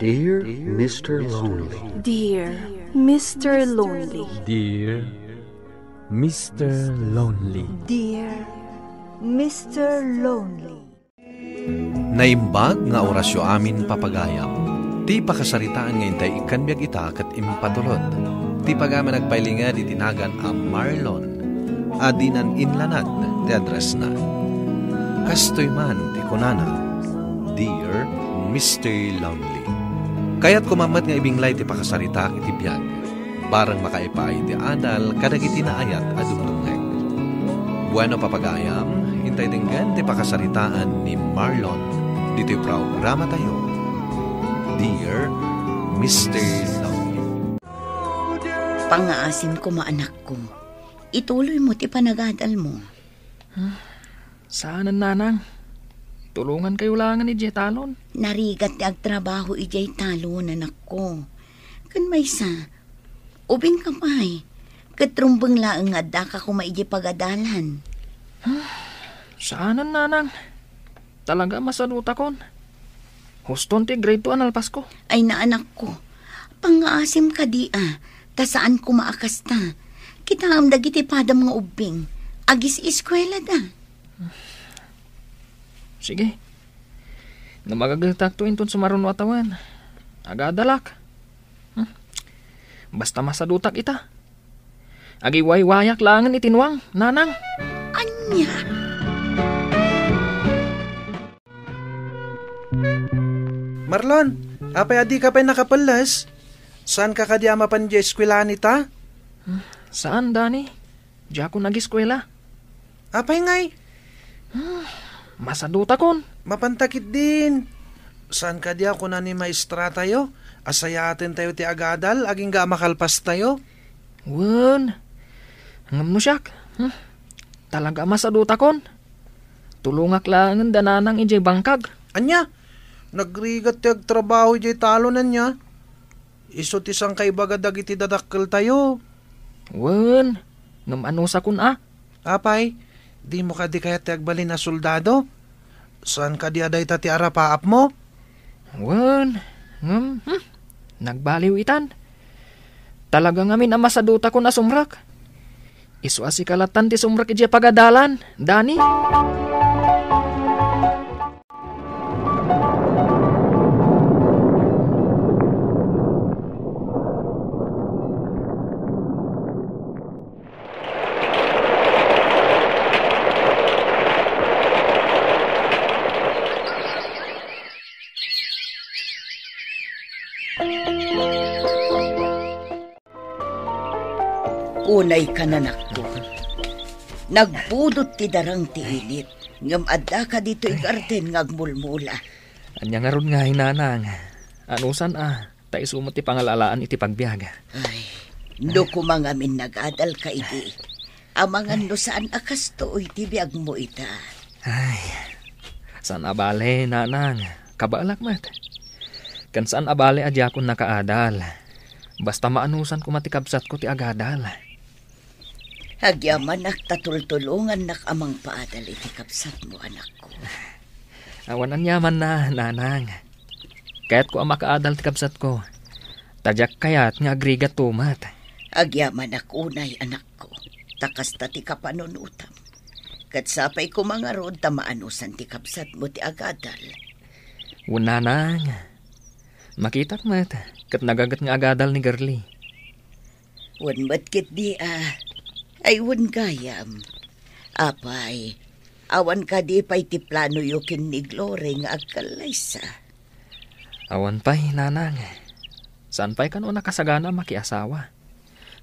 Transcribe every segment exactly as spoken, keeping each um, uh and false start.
Dear Mister Lonely. Dear Mister Lonely. Dear Mister Lonely. Dear Mister Lonely. Naimbag nga orasyo amin, papagayam. Ti pakasaritaan nga intay ikkan biag ita ket impatulod. Ti pagayam a nagpailinged iti nagan a Marlon a dinan inlanad ti addressna. Kastoy man ti kunana, "Dear Mister Lonely." Kayatko man met nga ibinglay ti pakasaritaak iti biag, bareng makaipaay ti adal kadagiti naayat a dumdumngeg. Bueno, papagayam, intay denggen ti pakasaritaan ni Marlon ditoy programatayo, Dear Mister Lonely. Pangngaasim koma, anakko. Ituloymo ti panagadalmo. Saanen, nanang. Tulongankayo laengen idiay talon. Narigat ti agtrabaho idiay talon, anakko. Ken maysa, ubingka pay. Ket rumbeng laeng nga addaka koma idiay pagadalan. Saanen, nanang. Talaga a masadutakon. Huston ti grade two a nalpasko. Ay, anakko. Pangngaasim kadi a, ta saan koma a kasta. Kitaem dagiti padam nga ubbing. Agis-eskuelada. Sige. No magagetakto inton sumaruno a tawen, agadalak. Hmm. Basta masadutak ita. Agiwaywayak laengen iti nuang, nanang. Ania? Marlon, apay a dika pay nakapelles? Saanka kadi a mapan idiay eskuelaan ita? Hmm, saan, Dani. Diakon ageskuela. Apay ngay? Hmm, masadutakon. Mapanta ketdin. Saan kadi a kuna ni maestratayo a sayaatentayo ti agadal agingga a makalpastayo? Wen. Ngem no siak, hmm, talaga a masadutakon. Tulongak laengen da nanang idiay bangkag. Ania? Nagrigat ti agtrabaho idiay talon, ania? Isu ti sangkaibaga dagiti dadakkeltayo. Wen, ngem anusakon a. Apay, dimo kadi kayat ti agbalin a soldado? Saan kadi a dayta ti arapaapmo? Wen, ngem, hmm, nagbaliw itan. Talaga ngamin a masadutakon a sumrek. Isu a sika lattan ti sumrek idiay pagadalan, Dani. Unay ka, anakko. Nagbudot ti darang ti init, ngem addaka ditoy garden nga agmulmula. Ania ngarud ngay, nanang? Anusan a, ta isu met ti pangalalaan iti pagbiag. Ay, no koma ngamin nagadalka idi, amangan no saan a kastoy ti biagmo ita. Ay, saan a bale, nanang. Kabaelak met. Ken saan a bale a diakon nakaadal. Basta maanusan koma ti kabsatko ti agadal. Agyamanak ta tultulongannak a mangpaadal iti kabsatmo, anakko. Awan aniamanna, nanang. Kayatko a makaadal ti kabsatko. Ta diak kayat nga agrigatto met. Agyamanak unay, anakko, ta kasta ti kapanunotam. Ket sapay koma ngarud ta maanusan ti kabsatmo ti agadal. Wen, nanang. Makitak met, ket nagaget nga agadal ni Girlie. Wen met ketdi a. Ay, wen gayam. Apay, awan kadi pay ti planoyo ken ni Glory nga agkallaysa? Awan pay, nanang. Saan pay kano a nakasagana a makiasawa?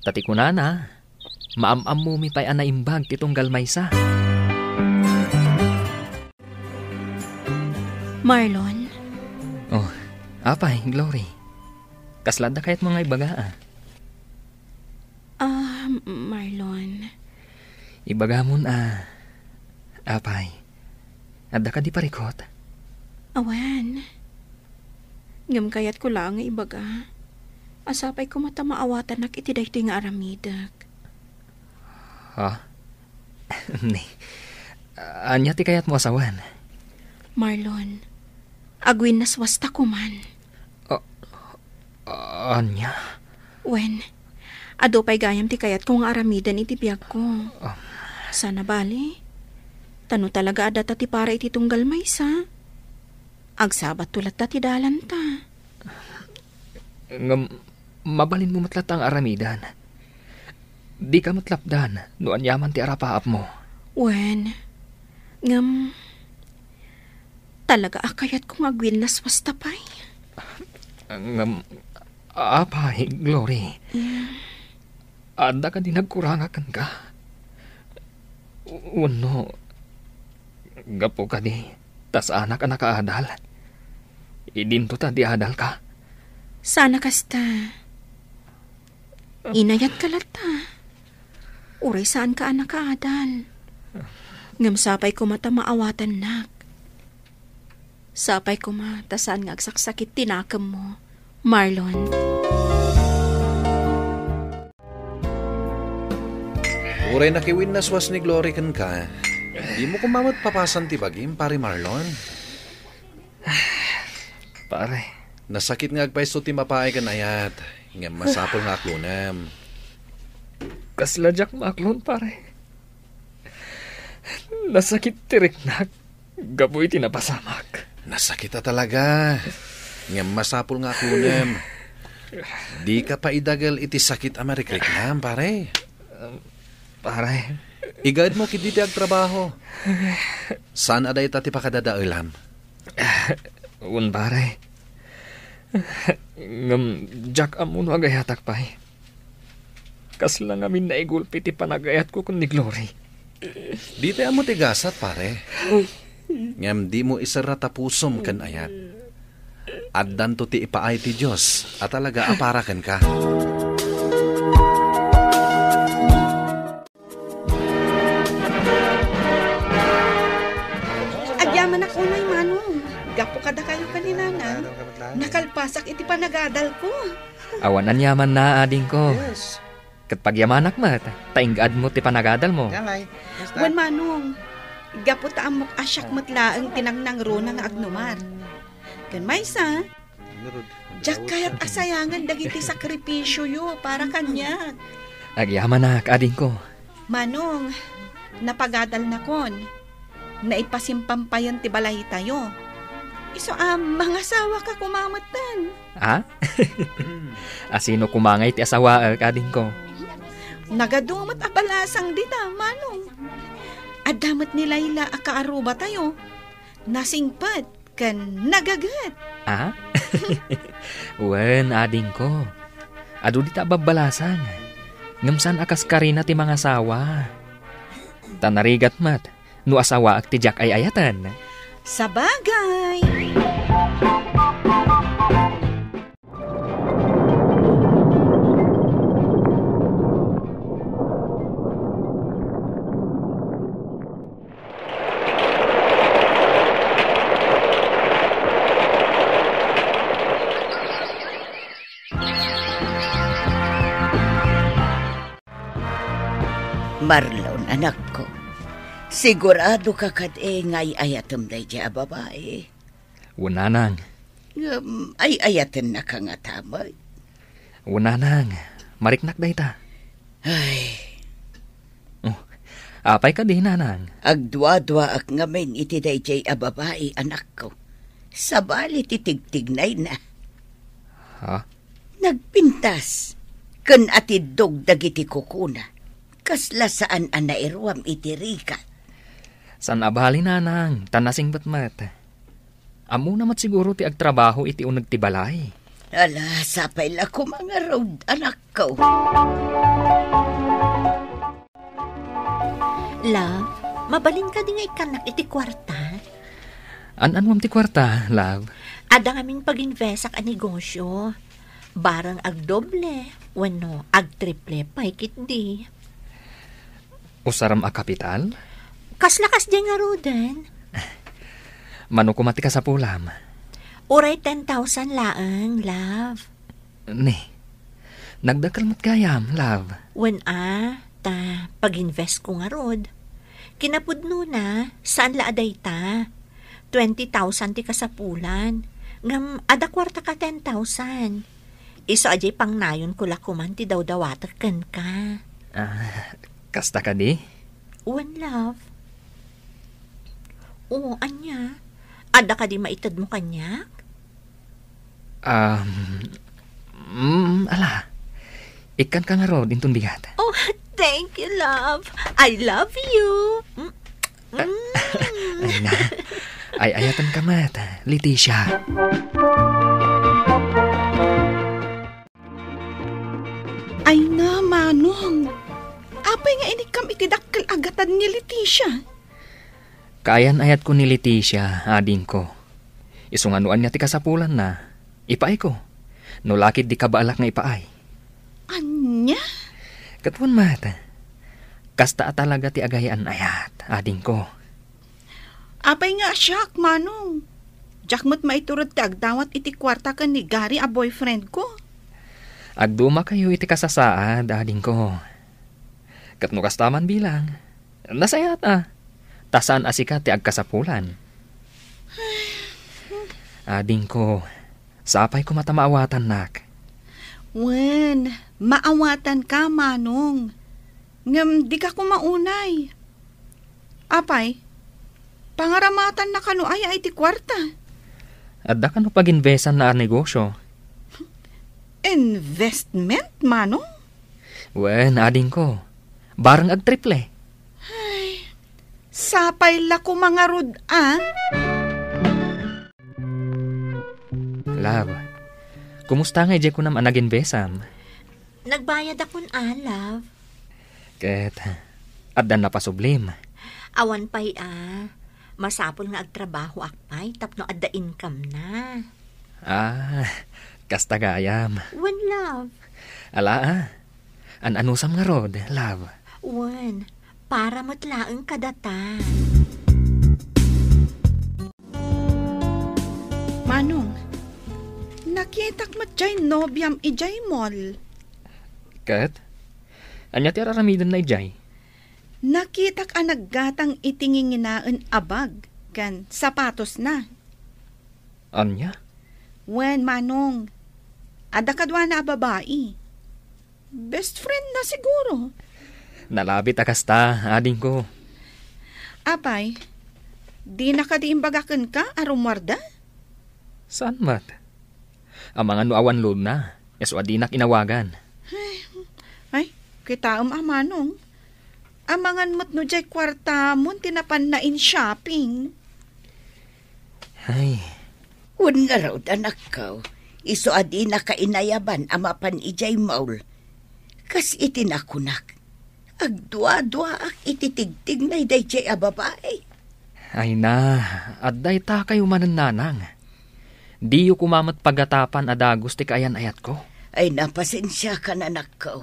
Ta ti kunana, maam-ammomi pay a naimbag ti tunggal maysa. Marlon? Oh, apay, Glory. Kasla adda kayatmo nga ibaga, a? Ah, Marlon. Ibagamon a, apay, adda kadi parikut? Awan. Ngem kayatko laeng nga ibaga a sapay koma ta maawatannak iti daytoy nga aramidek. Ha? Ni, ania ti kayatmo a sawen? Marlon, agwinnaswasta koman. A-, Ania? Wen, adu pay gayam ti kayatko nga aramiden iti biagko. Ah. Saan a bali? Ta no talaga adda ta ti para iti tunggal maysa, agsabatto latta ti dalanta. Ngem, mabalinmo met latta nga aramiden. Dika met lapdan no aniaman ti arapaapmo. Wen, ngem, talaga a kayatko nga agwinnaswasta pay. Ngem, apay, Glory? Yeah. Adda kadi nagkuranga kenka? Wenno, gapu kadi ta saanak a nakaadal? Idinto ta di adalka? Saan a kasta. Inayatka latta. Uray saanka a nakaadal. Ngem sapay koma ta maawatannak. Sapay koma ta saan nga agsaksakit ti nakemmo, Marlon. Uray nakiwinnaswas ni Glory kenka, dimo koma met papasan ti bagim, Pare Marlon. Pare. Nasakit nga agpayso ti mapaay ken ayat, ngem masapul nga aklonem. Kasla diak maaklon, pare. Nasakit ti riknak gapu iti napasamak. Nasakit a talaga. Ngem masapul nga aklonem. Dika paidagel iti sakit a marikriknam, pare. Pare. Igaedmo ketdi ti agtrabaho. Saan a dayta ti pakadadaelam? Wen, pare. Ngem diak ammo no agayatak pay. Kasla ngamin naigulpi ti panagayatko ken ni Glory. Ditay ammo ti gasat, pare. Ngem dimo iserra ta pusom ken ayat. Addanto ti ipaay ti Dios a talaga a para kenka. Agyamanak unay, Manong. Gapu kadakayo ken ni Nanang, nakalpasak iti panagadalko. Awan aniamanna, adingko. Yes. Ket pagyamanak met, ta ingaadmo ti panagadalmo. Wen, Manong, gapu ta ammok a siak met laeng ti nangnangruna nga agnumar. Ken maysa, diak kayat a sayangen dagiti sakripisioyo para kaniak. Agyamanak, adingko. Manong, napagadalnakon. Naipasimpampayen ti balaytayo. Isu a mangasawaka koma metten. A? A sino koma ngay ti asawaek, adingko? Nagadu met a balasang dita, Manong. Adda met ni Laila a kaarrubatayo. Nasingpet ken nagaget. A? Wen, adingko. Adu dita a babbalasang. Ngem saan a kas karina ti mangasawa. Ta narigat met no asawaek ti diak ay-ayaten. Sabagay! Marlon, anakko, siguradoka kadi nga ay-ayatem daydiay a babai? Wen, nanang. Ngem, ay-ayatennaka ngata met? Wen, nanang. Mariknak dayta. Ay. Oh, apay kadi, nanang? Agduaduaak ngamin iti daydiay a babai, anakko. Sabali ti tigtignayna. Ha? Nagpintas ken atiddog dagiti kukuna. Kasla saan a nairuam iti rigat. Saan a bali, nanang, ta nasingpet met. Ammona met siguro ti agtrabaho iti uneg ti balay. Ala, sapay la koma ngarud, anakko. Love, mabalin kadi nga ikkannak iti kuarta? An-anuam ti kuarta, love? Adda ngamin pag-investak a negosyo. Barang agdoble wenno agtriple pay ketdi. Usaram a kapital? Kasla kasdiay ngaruden? Mano koma ti kasapulam? Uray ten thousand laeng, love. Ni, nagdakkel met gayam, love. Wen a, ta pag-invest ko ngarud. Kinapudnona, saan la a dayta. Twenty thousand ti kasapulan. Ngem adda kuarta ka ten thousand. Isu a diay pangnayonko la koman ti dawdawatek kenka. Ah, kasta kadi? Wen, love. O, ania? Adda kadi maitedmo kaniak? Um, mm, ala. Ikkanka ngarud inton bigat. Oh, thank you, love. I love you. Mm, mm. Ay na. Ay-ayatenka met, Leticia. Ay na, Manong. Apay nga inikkam iti dakkel a gatad ni Leticia? Kaayan-ayatko ni Leticia, adingko. Isu nga no ania ti kasapulanna, ipaayko. No la ket di kabaalak nga ipaay. Ania? Ket wen met, kasta a talaga ti agayan-ayat, adingko. Apay nga siak, Manong? Diak met maiturod ti agdawat iti kuarta ken ni Gary a boyfriend ko. Agdumakayo iti kasasaad, adingko. Ket no kasta man bilang, nasayaat a. Ta saan a sika ti agkasapulan. Adingko, sapay koma ta maawatannak. Wen, maawatanka, Manong. Ngem dika koma unay. Apay, pangaramatanna kano aya iti kuarta? Adda kano paginbesanna a negosio? Investment, Manong? Wen, adingko. Bareng agtriple. Ay, sapay la koma ngarud a. Love, kumusta nga idiay kunam a naginbesam? Nagbayadakon a, love. Ket, addan napasublim? Awan pay a. Masapul nga agtrabahoak pay tapno adda income na. Ah, kasta gayam. Wen, love. Ala a. An-anusam ngarud, love? Wen, para met laeng kadata. Manong, nakitak met jay nobiam ijay mall. Ket? Ania ti ar-aramidenna ijay? Nakitak a naggatang iti nginginaen a bag ken sapatosna. Ania? Wen, Manong. Adda kaduana a babai. Best friend na siguro. Nalabit a kasta, adingko. Apay, dina kadi imbaga kenka a rummuarda? Saan met? Amangan no awan load na, isu a dinak inawagan. Ay, ay, kitaem a, Manong. Amangan met no jay kuartamon ti napanna in shopping. Ay. Wen ngarud, anakko, isu a dinaka inayaban a mapan idiay mall. Kas iti nakunak, agduaduaak iti tigtignay daydiay a babai. Ay na, adda itakayo manen, nanang. Diyo koma met pagatapan a dagus ti kaayan-ayatko. Ay, napasensiakan, anakko.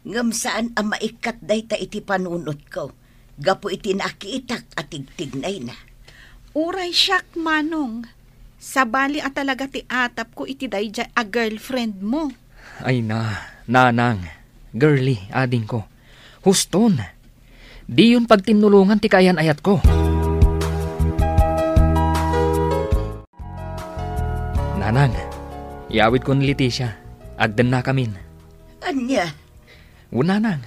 Ngem saan a maikkat dayta iti panunotko, gapu iti nakitak a tigtignayna. Uray siak, Manong. Sabali a talaga ti atapko iti daydiay a girlfriend mo. Ay na, nanang, girly, adingko. Huston. Diyon pagtinnulongan ti kaayan-ayatko. Nanang, iyawidko ni Leticia. Agdennakamin. Ania? Wen, nanang.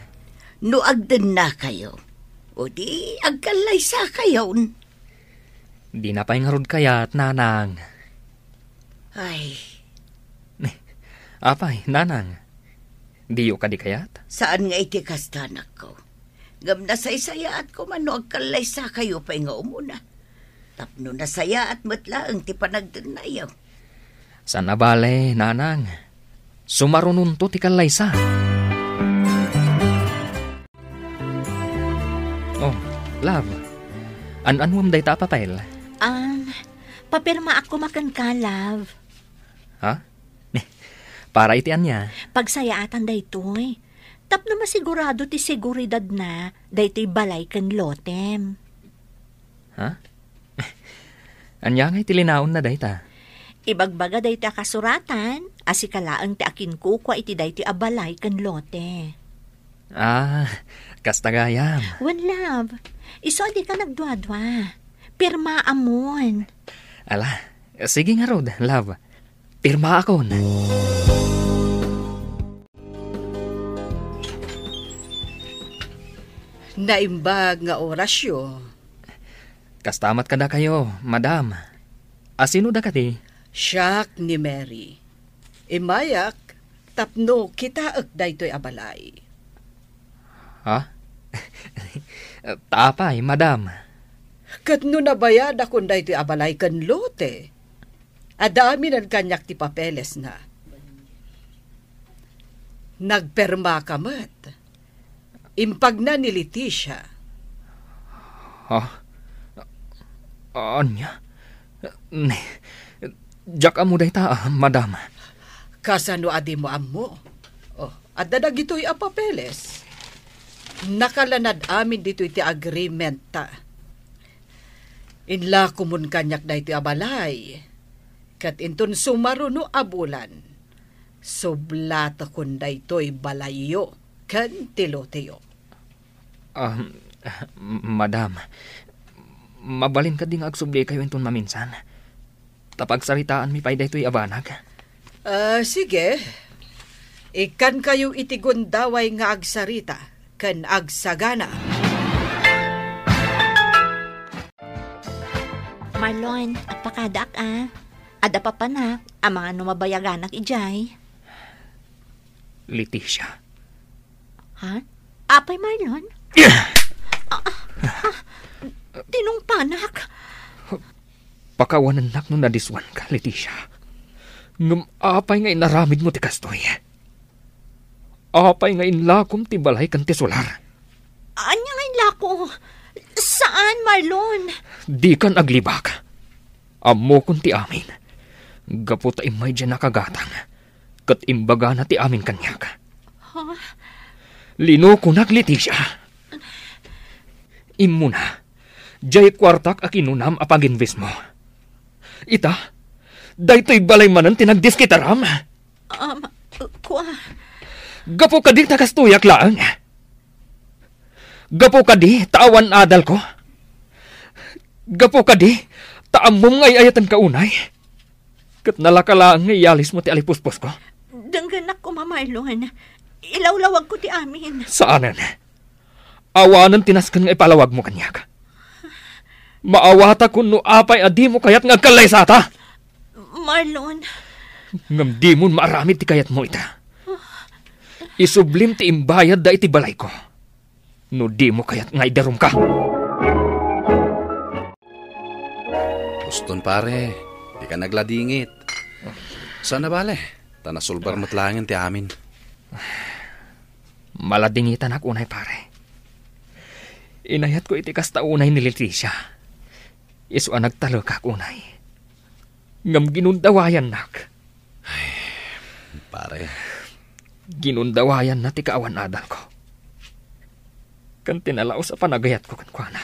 No agdennakayo, o di agkallaysakayon. Dina pay ngarud kayat, nanang. Ay. Apay, nanang? Diyo kadi kayat? Saan nga iti kasta, anakko. Ngem nasaysayaat koma no agkallaysakayo pay nga umuna. Tapno nasayaat met laeng ti panagdennayo. Saan a bale, nanang. Sumarunonto ti kallaysa. Oh, love. An-anuem dayta a papel? Um, papirmaak koma kenka, love. Ha? Para iti ania? Pagsayaatan daytoy. Tapno masigurado ti seguridadna daytoy balay ken lotem. Ha? Ania ngay ti linaonna dayta? Ibagbaga daytoy a kasuratan a sika laeng ti akinkukua iti daytoy a balay ken lote. Ah, kasta gayam. Wen, love, isu a dika nagduadua. Pirmaamon. Ala, sige ngarud, love. Pirmaakon. naimbag nga orasyo. Kasta met kadakayo, madam. A, sino da kadi? Siak ni Mary. Immayak tapno kitaek daytoy a balay. Ha? Ta apay, madam? Ket no nabayadakon daytoy a balay ken lote, adda aminen kaniak ti papelesna. Nagpermaka met. Impagna ni Leticia. Ha? Ania? Ne, diak ammo dayta, a, madam. Kasano a dimo ammo? Oh, adda dagitoy a papeles. Nakalanad amin ditoy ti agreement ta. Inlakomon kaniak daytoy a balay. Ket inton sumaruno a bulan, sublatekon daytoy balayyo ken ti loteyo. Ah, madam, mabalin kadi nga agsublikayo inton maminsan? Ta pagsaritaanmi pay daytoy a banag. Ah, sige. Ikkankayo iti gundaway nga agsarita ken agsagana. Marlon, agpakadaak, a. Adda papanak, amangan no mabayaganak idiay. Leticia. Ha? Apay, Marlon? Ah, ah, ah, tinungpanak. Pakawanennak no nadiswanka, Leticia. Ngem apay nga inaramidmo ti kastoy? Apay nga inlakom ti balay ken ti solar? Ania nga inlako? Saan, Marlon? Dikan aglibak. Ammokon ti amin. Gapu ta immay diay nakagatang, ket imbagana ti amin kaniak. Ha? Linokonak, Leticia. Immuna, diay kuartak a kinunam a pag-investmo. Ita, daytoy balay manen ti nagdiskitaram. Um, kua. Gapu kadi ta kastoyak laeng. Gapu kadi ta awan adalko. Gapu kadi ta ammom nga ay-ayatenka unay. Ket nalaka laeng nga iyalismo ti alipusposko. Denggenak koma, Marlon. Ilawlawagko ti amin. Saanen. Awanen ti nasken nga ipalawagmo kaniak. Maawatakon no apay a dimo kayat nga agkallaysata. Marlon. Ngem dimon maaramid ti kayatmo ita. Isublim ti imbayadda iti balayko. No dimo kayat nga idarumka. Uston, pare, dika nagladingit. Saan a bale, ta nasulbar met laengen ti amin. Maladingitanak unay, pare. Inayatko iti kasta unay ni Leticia. Isu a nagtalekak unay. Ngem ginundawayannak. Ay, pare. Ginundawayanna ti kaawan-adalko. Ken ti nalaus a panagayatko kenkuana.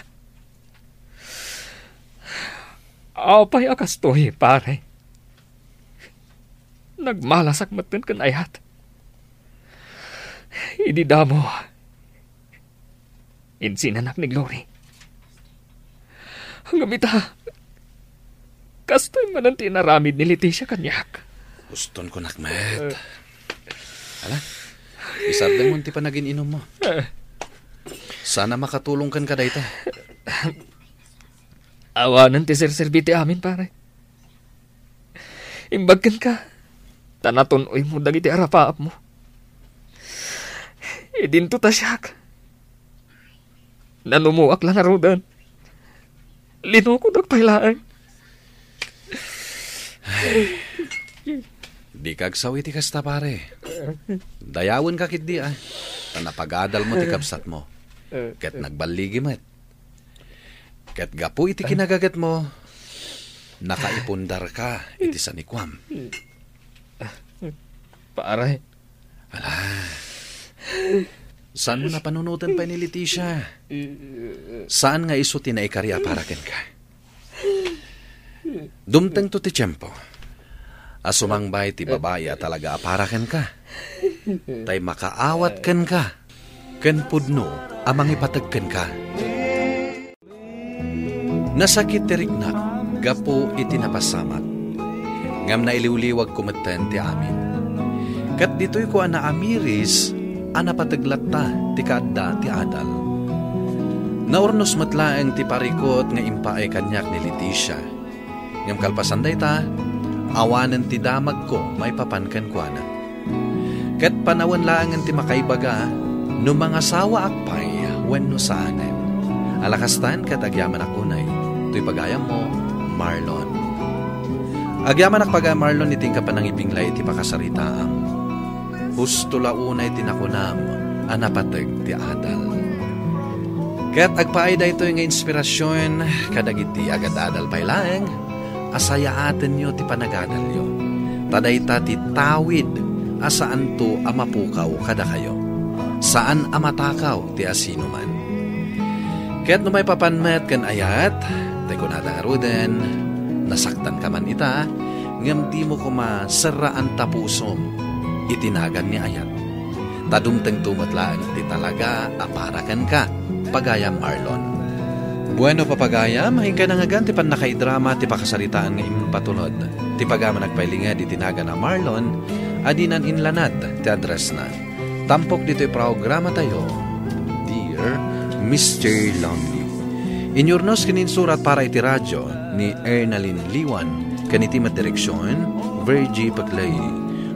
Apay a kastoy, pare? Nagmalasak metten ken ayat. Idi damo, insinanak ni Glory. Ngem ita, kastoy manen ti inaramid ni Leticia kaniak. Uston kunak met. Ala, isardengmo ti panagin-inummo. Saan a makatulong kenka dayta. Awanen ti serserbi ti amin, pare. Imbag kenka, ta natun-oymo dagiti arapaapmo. Idinto ta siak. Nanumoak la ngaruden. Linokodak pay laeng. Dika agsaw iti kasta, pare. Dayawenka ketdi, a. Ta napagadalmo ti kabsatmo. Ket nagballigi met. Ket gapu iti kinagagetmo, nakaipundarka iti sanikuam. Pare. Ala. Saanmo a panunoten pay ni Leticia? Saan nga isu ti naikari a para kenka? Dumtengto ti tiempo a sumangbay ti babai a talaga a para kenka. Tay makaawat kenka ken pudno a mangipateg kenka. Nasakit ti riknak gapu iti napasamak, ngem nailiwliwagko metten ti amin. Ket ditoyko a naamiris a napateg latta ti kaadda ti adal. Naurnos met laeng ti parikut nga impaay kaniak ni Leticia. Ngem kalpasan dayta, awanen ti damagko maipapan kenkuana. Ket panawen laengen ti makaibaga no mangasawaak pay wenno saanen. Ala kastan ket agyamanak unay, toy pagayammo, Marlon. Agyamanak pagayam Marlon iti inka panangibinglay iti pakasaritaam. Husto la unay ti nakunam a napateg ti adal. Ket agpaay daytoy nga inspirasion kadagiti agad-adal pay laeng a sayaatenyo ti panagadalyo. Ta dayta ti tawid a saanto a mapukaw kadakayo. Saan a matakaw ti asinoman. Ket no maipapan met ken ayat, tay kunada ngaruden, nasaktanka man ita, ngem dimo koma serraan ta pusom iti nagan ni ayat. Ta dumtengto met laeng ti talaga a para kenka, pagayam Marlon. Bueno, papagayam, inka nangngegan ti pannakaidrama ti pakasaritaan nga impatulod. Ti pagayam a nagpailinged iti nagan a Marlon, a dinan inlanad ti addressna. Tampok ditoy programatayo, Dear Mister Lonely. Inyurnos ken insurat para iti radyo ni Ernalyn Liwan ken iti met direksion, Virgie Peclay.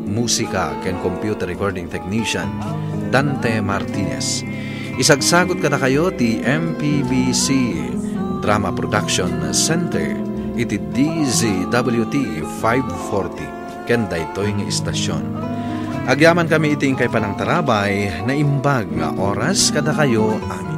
Musika ken computer recording technician, Dante Martinez. Isagsagut kadakayo ti M P B C Drama Production Center iti D Z W T five forty ken daytoy nga istasyon. Agyamankami iti inkay panangtarabay, naimbag nga oras kadakayo, amin.